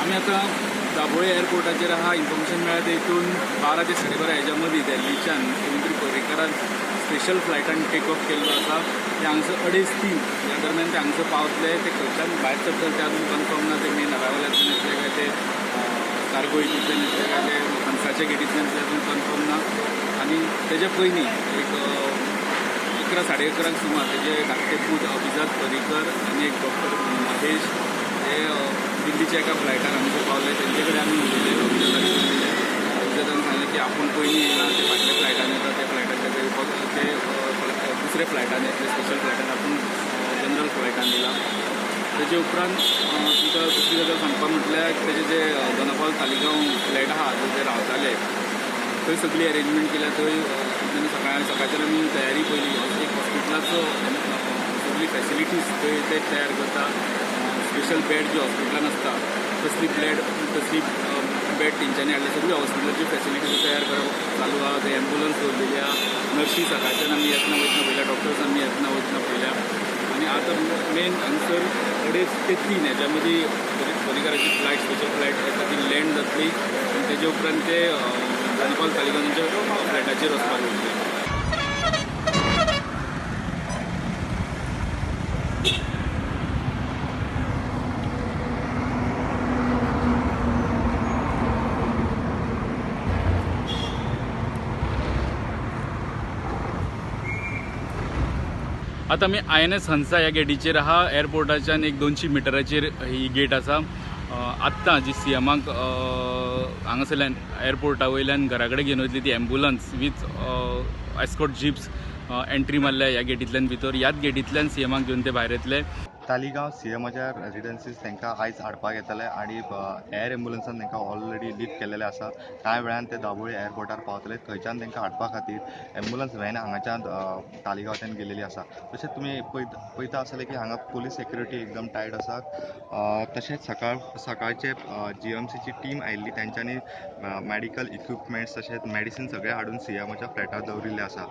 आमी आतां दाबोळे एअरपोर्टाचेर आहा. इन्फॉर्मेशन मेळ्ळा तेतून 12 ते 12:30 हेज्या मदीं दिल्लीच्यान मुख्यमंत्री पर्रीकारान स्पेशल फ्लायटान टेक ऑफ केल्लो आसा. ते हांगसर 3:30 ह्या दरम्यान ते हांगसर पावतले. ते खंयच्यान भायर सरतले ते अजून कन्फर्म ना. ते मेन अरायवलांतल्यान येतले काय ते कार्गो हितूंतल्यान येतले काय ते हंसाच्या गेटींतल्यान येतले अजून कन्फर्म ना. आनी तेज्या पयलीं एक 11 11:30 सुमार तेजे धाकटे पूत अभिजात पर्रीकर आनी एक डॉक्टर महेश हे दिल्लीच्या एका फ्लायटार हांगसर पावले. तेंचे कडेन आमी उलयले. अभिजाता कडेन उलयले. अभिजातान सांगलें की आपूण पयलीं येयला, ते फाटल्या फ्लायटान येता, त्या फ्लायटान ते येवपाक ते दुसऱ्या फ्लायटान येतले, स्पेशल फ्लायटान, आपूण जनरल फ्लायटान येयला. तेजे उपरांत तुमकां दुसरी गजाल सांगपा म्हटल्यार तेजे जे दोनापावल तालिगांव फ्लॅट आहा थंय ते रावताले थंय सगळी अरेंजमेंट केल्या. थंय सकाळच्यान आमी तयारी पयली. एक हॉस्पिटलाचो सगळी फॅसिलिटीज थंय ते तयार करता. स्पेशल बेड जी हॉस्पिटलान आसता तसली बेड तेंच्यांनी हाडल्या. सगळी हॉस्पिटलाची फॅसिलिटीज तयार करप चालू आहा. थंय एम्बुलन्स दवरलेली आहा. नर्शी सकाळच्यान आमी येतना वयतना पळयल्या, डॉक्टर्स आमी येतना वयतना पळयल्या. आनी आतां मेन हांगसर 2:30 ते 3 हेज्या मदीं पर्रीकाराची फ्लायट, स्पेशल फ्लायट येता ती लँड जातली आनी तेजे उपरांत ते दोनापावल तालिगांवाच्या फ्लॅटाचेर वचपाक वयतले. आतां आमी INS Hansa ह्या गेटीचेर आहा. एअरपोर्टाच्यान एक 200 मिटराचेर ही गेट आसा. आत्तां जी सीएमाक हांगासरल्यान एअरपोर्टा वयल्यान घरा कडेन घेवन वयतली ती ambulance with escort jeeps entry मारल्या ह्या गेटींतल्यान भितर. ह्याच गेटींतल्यान सीएमाक घेवन ते भायर येतले. तालिगांव सीएमाच्या रेजिडन्सीस तांकां आयज हाडपाक येतले आनी एअर एम्बुलन्सान तांकां ऑलरेडी लिफ्ट केल्लेले आसा. कांय वेळान ते दाबोळी एअरपोर्टार पावतले. थंयच्यान तांकां हाडपा खातीर एम्बुलन्स व्हॅन हांगाच्यान तालिगांवच्यान गेलेली आसा. तशेंच तुमी पळयता आसतले की हांगा पुलीस सेक्युरिटी एकदम टायट आसा. तशेंच सकाळचे GMCची टीम आयिल्ली, तेंच्यांनी मॅडिकल इक्विपमेंट्स तशेंच मेडिसीन सगळें हाडून सीएमाच्या फ्लॅटार दवरिल्लें आसा.